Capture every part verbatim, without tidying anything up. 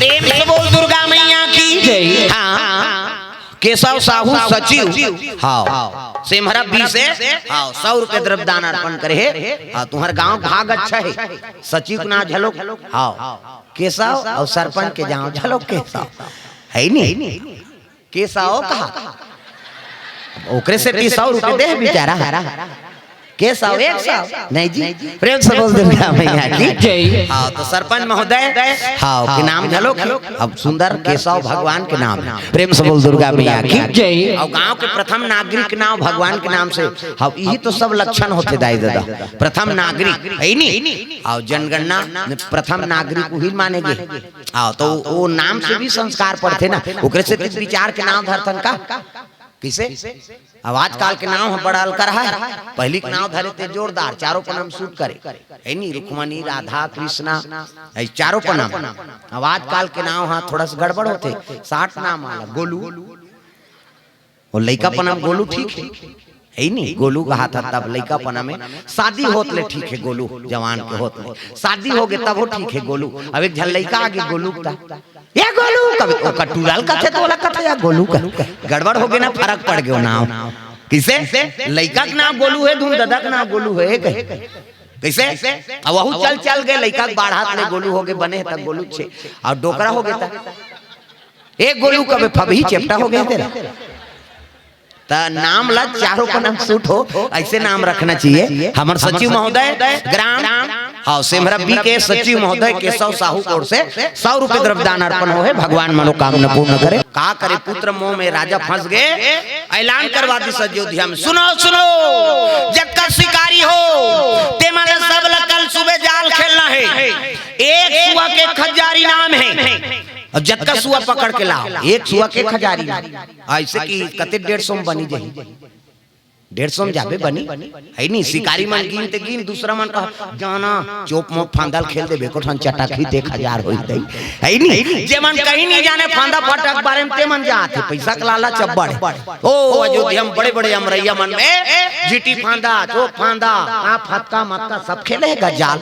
प्रेम से बोल दुर्गा मैया की जय। हाँ, केशव साहू सचिव, हाँ, सेमहरा बी से, हाँ, सौ रुपये द्रव्य दान अर्पण करे हे। हाँ, तुम्हर गांव भाग अच्छा हे, सचिव के नाम झलोक, हाँ, केशव अउ सरपंच के नाम झलोक केशव, हे नी? केशव कहा, ओकरे सेती सौ रुपये दे हे बेचारा। केशव एक सौ नहीं जी, प्रेम से बोल दुर्गा मैया की जय। हाँ, तो सरपंच महोदय, हाँ, के नाम झलोक, अब सुंदर केशव भगवान के नाम हे। प्रेम से बोल दुर्गा मैया की जय। अउ गांव के प्रथम नागरिक के नाम भगवान के नाम से, हाँ, यही तो सब लक्षण होथे दाई ददा। प्रथम नागरिक हे नी, अउ जनगणना में प्रथम नागरिक उही माने गे। हाँ, तो वो नाम से भी संस्कार पड़थे ना, ओकरे सेती विचार के नाम धरथन का। कइसे? अब आजकल के नाम ह बड़ा अलकर हे। पहिली के नाम धरे ते जोरदार, चारों पन्ना म सूट करे, हे नी? रुक्मणी, राधा, कृष्णा, ए चारों पन्ना म। अब आजकल के नाम ह थोड़ा सा गड़बड़ होथे। साठ नाम आला, गोलू। वो लइका पन्ना म गोलू ठीक हे, हे नी? गोलू कहाथे तब लइका पन्ना में, शादी होत ले ठीक हे गोलू, जवान के होत ले। शादी होगे तब वो ठीक हे गोलू। अब एक झन लइका आगे गोलू का, "ए गोलू," कभी ओकर टूरा ल कथे त ओला कथे, "ए गोलू," का गड़बड़ होगे ना, फरक पड़ गे नाम। कइसे? लइका के नाम गोलू हे, धुन ददा के नाम गोलू हे, कहे। कइसे? अब वहू चल, चल गे, लइका के बाढ़त ले गोलू होगे, बने हे त गोलू छे। अउ डोकरा होगे त, "ए गोलू," कबे फबही चेपटा होगे तेला। त नाम ला चारों पन्ना म सूट हो, अइसे नाम रखना चाहिए। हमर सचिव महोदय, ग्राम, हाँ, सेमहरा बी के सचिव महोदय केशव साहू के ओर से सौ रुपये द्रव्य दान अर्पण होहे, भगवान मनोकामना पूर्ण करे। का करे पुत्र मोह में राजा फंस गे, ऐलान करवा दिस अयोध्या में, "सुनो, सुनो, जतका शिकारी हो, ते मन सब ला कल सुबह जाल खेलना हे, एक सुआ के एक हजार इनाम हे।" अब जतका सुआ पकड़ के लाव, एक सुआ के एक हजार इनाम। अइसे कि कते डेढ़ सौ म बनी जाही, डेढ़ सौ म जाबे बनी, हे नी? शिकारी मन गिन ते गिन, दूसरा मन कहा, "जाना, चोप मोप फांदा ल खेल देबे, एको ठन चटक ही ते एक हजार होई दई," हे नी? जे मन कहीं नहीं जाने फांदा फटक बारे म, ते मन जात हे, पइसा के लालच अब्बड़ हे। ओ अयोध्या म बड़े बड़े अमरैया मन में झिटी फांदा, चोप फांदा, का फतका मतका सब खेले हे गा जाल।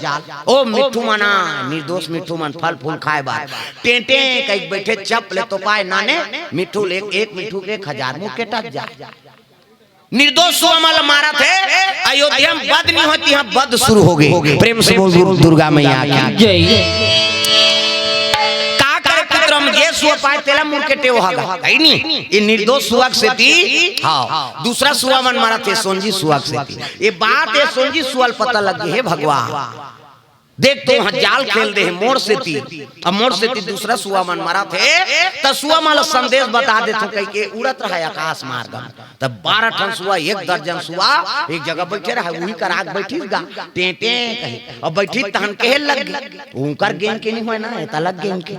ओ मिट्ठू मन, निर्दोष मिट्ठू मन फल फूल खाए बर टेंटे कहिके बइठे, चप ले तो पाए नाने, मिट्ठू ले एक, एक मिट्ठू के एक हजार मुँह के टच जाए। निर्दोष सुआ मन ल मारत हे, अयोध्या म बध नहीं होय, इहाँ बध शुरू होगे। प्रेम से बोल दुर-, दुर्गा मैया की जय। का करे पुत्र, हम जे सुआ पाए तेला मुड़ के टेवहा गा, हे नी? ये निर्दोष सुआ के सेती, हाँ, दूसरा सुआ मन मारत हे, सोंजी सुआ के सेती। ये बात ये सोंजी सुआ ल पता लग गे हे भगवान। देख तो उहाँ जाल खेल दे हे मोर सेती, अब मोर सेती दूसरा सुआ मन मरत हे, त सुआ मन ल संदेश बता देथों कहिके उड़त रहय आकाश मार्ग म। त बारह ठन सुआ, एक दर्जन सुआ एक जगह बइठे रहय, उही कर आग बइठिस गा, टें टें कही, अब बइठिस तहन कहे लग गे, उंकर gang के नहीं होय ना, ए त अलग gang के,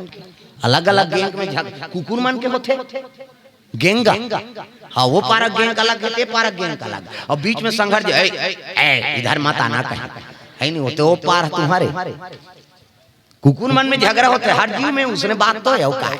अलग-अलग gang में झग-, कुकुर मन के होथे। Gang, हाँ, वो पारा gang अलग हे, ते पारा gang अलग। अब बीच में संघर्ष, "ए, ए, ए, इधर मत आना," कहे, हे नी? होते वो पार तुम्हारे। कुकुर मन में झगड़ा होथे, हर जीव में उसने बात तो हे, अउ का हे?